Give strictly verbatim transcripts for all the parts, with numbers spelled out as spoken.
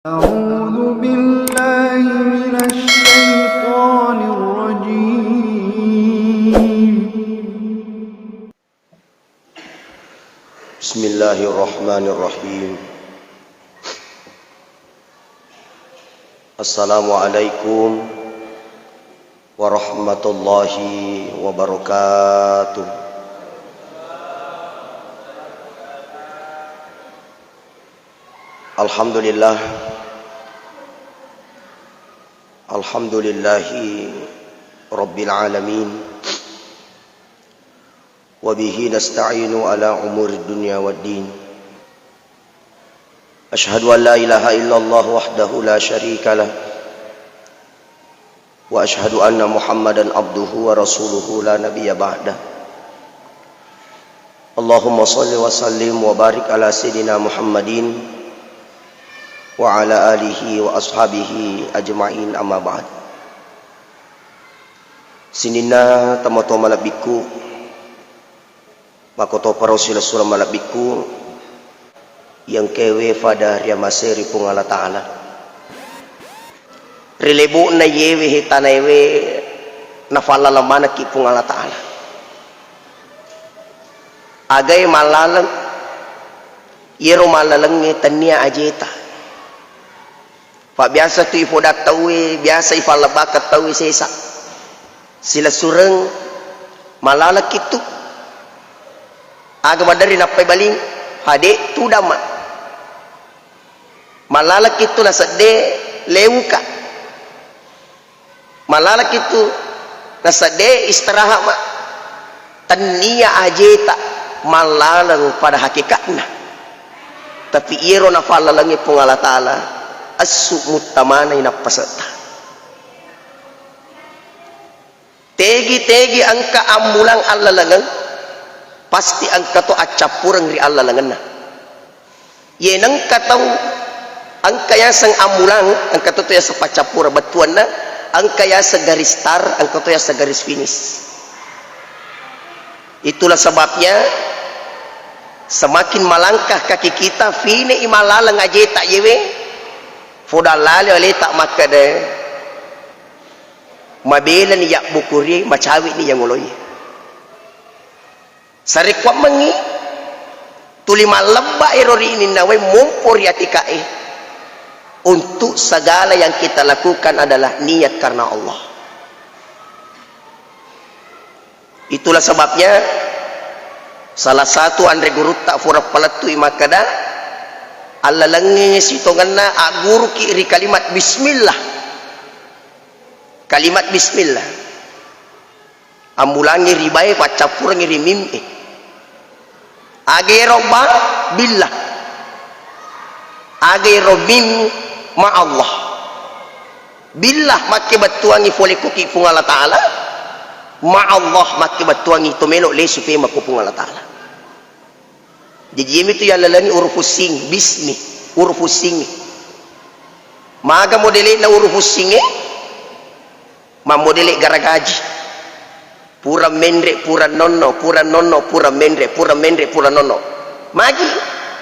أعوذ بالله من الشيطان الرجيم. بسم الله الرحمن الرحيم. السلام عليكم ورحمة الله وبركاته. الحمد لله. الحمد لله رب العالمين. وبه نستعين على أمور الدنيا والدين. أشهد أن لا إله إلا الله وحده لا شريك له، وأشهد أن محمدا عبده ورسوله لا نبي بعده. اللهم صل وسلم وبارك على سيدنا محمد وعلى آله وأصحابه أجمعين، أما بعد. Sininna tomatoa malebbikku, makkotoparo silessureng malebbikku, iya engkaewe fada riamasei ri Puang Allah Ta'ala. Ri lebo'na iyewe he tanaewe nafallaleng manekki Puang Allah Ta'ala. Agae mallaleng, iyero mallalengnge tennia ajeta. Fa biasa tu ifoda tauwe, biasa ifallabbakeng tauwe sesa. Silessureng mallalekki tu. Aga maderri nappai baling, fa de tudamma. Mallalekki tu nasedde lewuka. Mallalekki tu nasedde istirahat ma. Tennia ajeta mallaleng pada hakikatna. Tapi iyero nafallalengnge Puang Allah Ta'ala, essu muttamanai nappasetta. Tegi-tegi engka ammulang allalengeng, pasti engka to accappureng ri allalengenna. Iye nengka tau engka yaseng ammulang, engka to, to yaseng paccappureng bettuanna, engka yaseng garis star, engka to yaseng garis finish. Itulah sebabnya semakin melangkah kaki kita, fine i mallaleng ajeta yewe, foda lale aleta makkeda, mabelani yabbukuri, macawini yangoloye. Sarekkuammengngi tuli mallebba ero ri ininna wae mompo ri atika'e. Untuk segala yang kita lakukan adalah niat karena Allah. Itulah sebabnya salah satu anre gurutta fura palettui makkeda, allalengnge sitongenna agguruki ri kalimat bismillah. Kalimat bismillah. Ammulangngi ri bae, paccappurengngi ri mim e. Aga ero ba? Billah. Aga ero mim? Ma Allah. Billah makkebettuangngi fole kuki Puang Allah Ta'ala. Ma Allah makkebettuangngi to melo lesu pema ko Puang Allah Ta'ala. Jaji iyamitu yallalengngi urufus sin, bismi, urufus sin. Maga modele'na urufus sin e? Mammodele garagaji. Pura menre, pura nonno, pura nonno, pura menre, pura menre, pura nonno. Magi?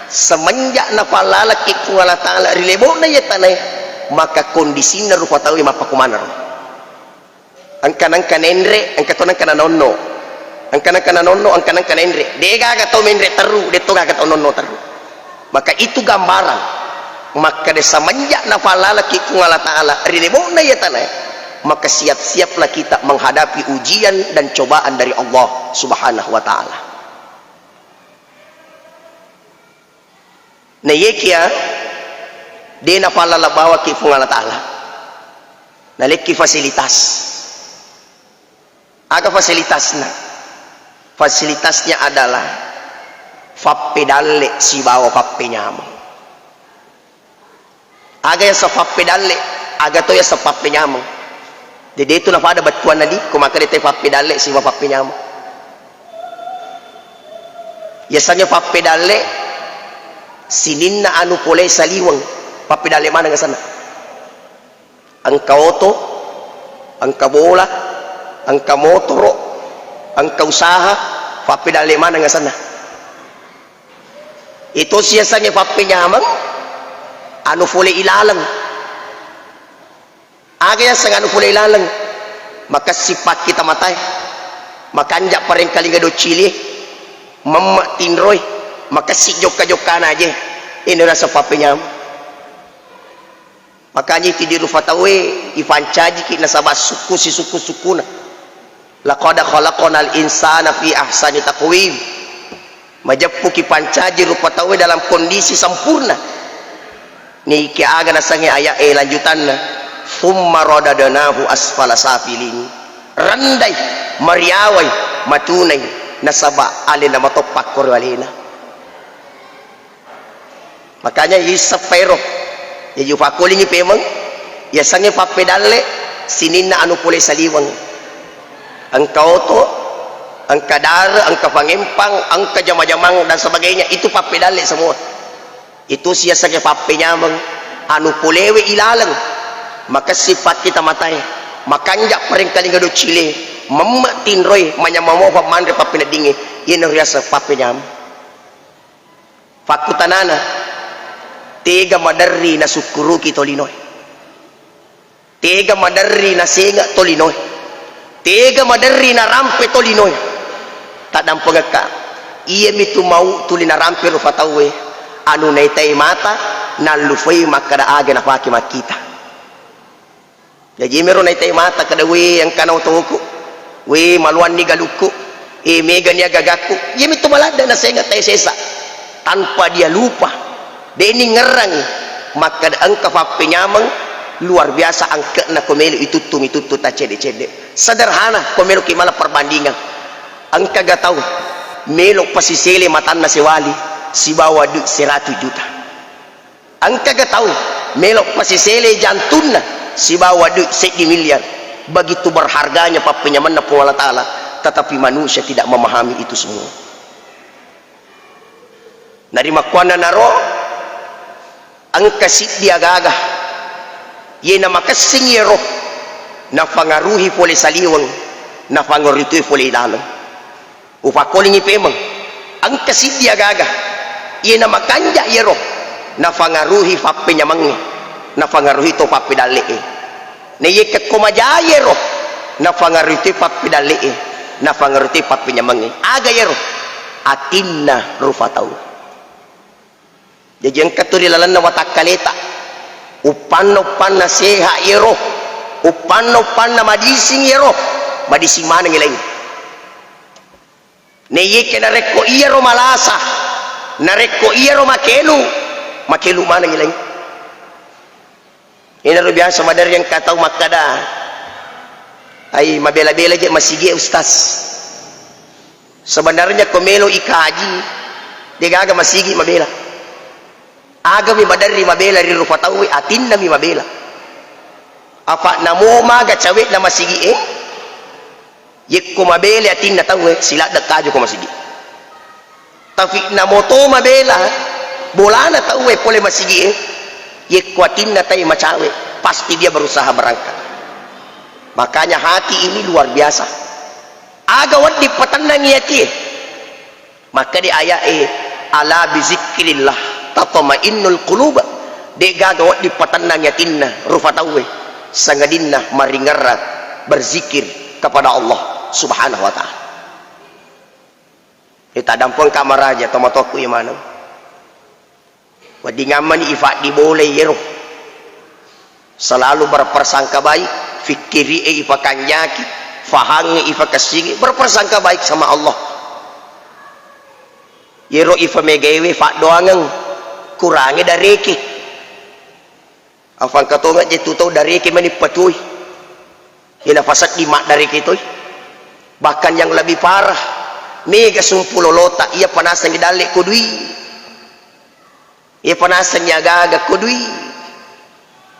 Semenjak nafallalekki Puang Allah Ta'ala ri lebo'na iya tanae, maka kondisinna rupa tauwe mappakumanaro. Engka nengka nenre, engka to nengka nanonno. Engka nengka nanonno, engka nengka nenre. De gaga tau menre terru, de to gaga tau nonno terru. Maka itu gambaran. Makkeda semenjak nafallalekki Puang Allah Ta'ala ri lebo'na iya tanae, maka siap-siaplah kita menghadapi ujian dan cobaan dari Allah Subhanahu wa Ta'ala. Na iyekiya de nafallala bawaki Puang Allah Ta'ala. Nalekki fasilitas. Aga fasilitasna? Fasilitasnya adalah fappedalle sibawa fappenyameng. Aga yaseng fappedalle, aga to yaseng fappenyameng. Jadi itu nafada bettuanna di, ko makkeda te fappedalle sibawa fappenyameng. Yasengnge fappedalle sininna anu pole saliweng, fappedalle maneng asenna. Engka oto, engka bola, engka motoro, engka usaha, fappedalle maneng asenna. Itosi yasengnge fappenyameng, Anu fole ilaleng. Aga yaseng anu fole ilaleng? Makessing pakkita matae, makanja parengkalinga doccilie, memme tinroe, makessing jokka-jokkana aje. Ini rasa pappenyameng. Makanya itu di rufa tauwe ifancajiki nasaba sukku sisukku-sukkuna. Laqad khalaqnal insana fi ahsani taqwim. Majeppuki pancaji rupa tauwe dalam kondisi sempurna. Niki aga nasengnge ayat e lanjutanna, "Tsumma radadnahu asfala safilin." Rendai, mariawai, matunai, nasaba alena matoppa koro alena. Makanya isseppairo. Jaji ufakkolingi pemeng, yasengnge pappedalle sininna anu pole saliweng. Engka oto, engka dare, engka fangempang, engka jama-jamang dan sebagainya, itu pappedalle semua. Itu siyasengnge pappenyameng, anu polewe ilaleng, makessing pakkita matae, makanja parengkalinga doccile, memme tinroe, manyameng mofa manre pappeneddingnge, iyana riaseng pappenyameng. Fakkutanana, tega maderri nasukkuruki tolinoe? Tega maderri nasenga tolinoe? Tega maderri narampe tolinoe? Taddampengekka, iyamitu mau tuli narampe rufa tauwe, anu naitai mata, nallufai makkeda aga napake makkita. Jaji mero naitai mata kada, "We, engkana otoku. We, maluanni galukku. E, megani agagakku." Iyamitu maladde nasenga tai sesa. Tanpa dia lupa. De'ni ngerrangi makkeda engka pappenyameng luar biasa angke'na ko melo ituttung-ituttung taccedde-cedde. Sederhana ko meloki mala perbandingan. Engkaga tau melo pasisele matanna sewali sibawa duit seratus juta. Engkaga tau melo pasisele jantunna sibawa duit seddi miliar. Begitu berharganya pappenyamenna Puang Allah Ta'ala, tetapi manusia tidak memahami itu semua. Narimakkuannanaro, engka siddi agaga, yena makessing yero, nafangaruhi fole saliweng, nafangaruhi fole ilaleng. Ufakkolingi pemeng, engka siddi agaga, yena makanja yero, nafangaruhi pappenyamengnge, nafangaruhi to pappedalle'e. Naiyekka ko majai ero, nafangaruhi to pappedalle'e, nafangaruhi to pappenyamengnge. Aga yero? Atinna rufa tau. Jaji engka tu ri lalenna watakkaleta, uppanna-uppanna seha yero, uppanna-uppanna madising yero, madising maneng laing. Naiyakiya narekko iyaro malasa, narekko iyaro makelu, makelu manengngi laing. Inaro biasa maderri engka tau makkeda, "Ai, mabela-bela je masigi, Ustaz." Sebenarnya ko melo ikaji, degaga masigi mabela. Agami maderri mabela ri rupa tauwe, atinnami mabela. Apa namo maga cawe'na masigi e? Yekko mabele atinna tauwe, siladde kaju ko masigi. Tapi namo to mabela bolana tauwe pole masigi e, yekko atinna tai macawe, pasti dia berusaha berangkat. Makanya hati ini luar biasa. Aga wedding patennangi atie. Makkeda aya'e, "Ala bizikrillah tatmainnul qulub." De'gaga wedding patennangi atinna rufa tauwe, sangadinna maringerra berzikir kepada Allah Subhanahu wa Ta'ala. E, tadampengka maraja tomatoakku imaneng. Weddingammani ifaddibolai yero. Selalu berprasangka baik, fikkiri'e ifakanjaki, fahangnge ifakessingi, berprasangka baik sama Allah. Yero ifamegaewe faddoangeng, kurange dareke. Afangka tongeng je tu tau dareke mani patuoi. Ina fasedding maddareke toi. Bahkan yang lebih parah, mega sumpu lolota, iya panasengngi dalle ko dui. Iya panasengngi aga-aga ko dui.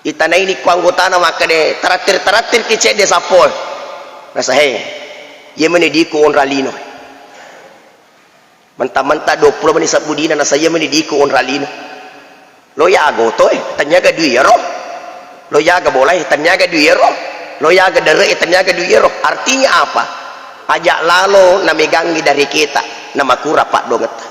Itanaini ko anggotana makkeda, "Tarattir-tarattir ki cedde sappo." Nasa, "He, iya meni diku onra lino." Menta-menta duappulo meni sebbu dina, nasa iya meni diku onra lino. Lo yaga oto e, tenniaga dui ero. Lo yaga bola e, tenniaga dui ero. Lo yaga dare e, tenniaga dui ero. Artinya apa? Aja lalo namegangngi dareketa, namakura paddongetta.